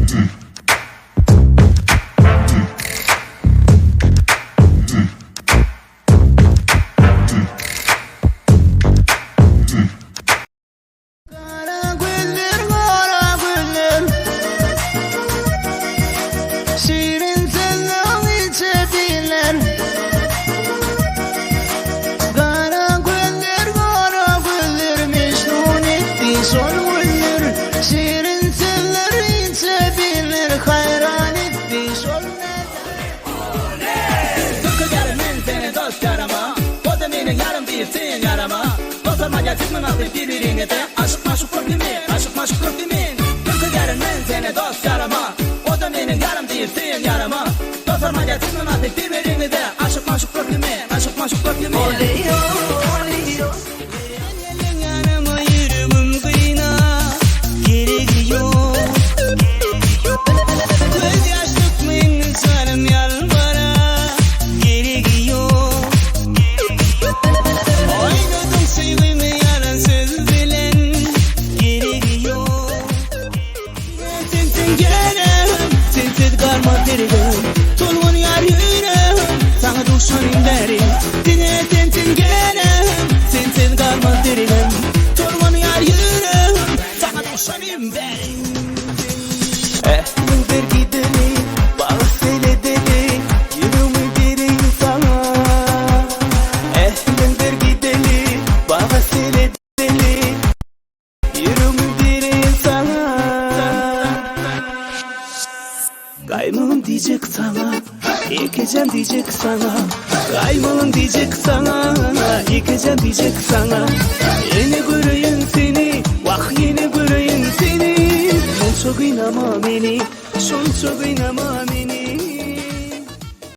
Gara güller, gara güller Şirin sözleň içe diller Gara güller, gara güller Mejnun etdi şol güller Şirin sözler içe diller Haýran etdi şol Sökülýärin men seni dost ýarama O-da meniň ýarym diýip sen ýarama Dostlar maňa çykmaň aldy bir-biriňize Aşyk maşuk görkümi, aşyk maşuk görkümi Sökülýärin men seni dost ýarama O-da meniň ýarym diýip sen ýarama Dostlar maňa çykmaň aldy bir-biriňize Aşyk maşuk görkümi, aşyk maşuk görkümi Geliň ýanyma ýüregim gyna geregi ýok Göz ýaş dökme indi janym ýalbara geregi ýok Oýnadyň söýgimi ýalan söz bilen geregi ýok Diňe sensiň geregim sensiz galmaz dirigim Tolgunýar ýüregim saňa duşanym bäri Diňe sensiň geregim sensiz galmaz dirigim Tolgunýar ýüregim saňa duşanym bäri. Ähtiň ber gideli, bagy sel edeli, Ýüregimi bereýin saňa. Ähtiň ber gideli, bagy sel edeli, Ýüregimi bereýin saňa. Gaýmagym diýjek saňa, Ekejem diýjek saňa. Gaýmagym diýjek saňa, Ekejem diýjek saňa. Ýene göreýin seni, wah ýene göreýin seni. Şonça gynama meni, şonça gynama meni.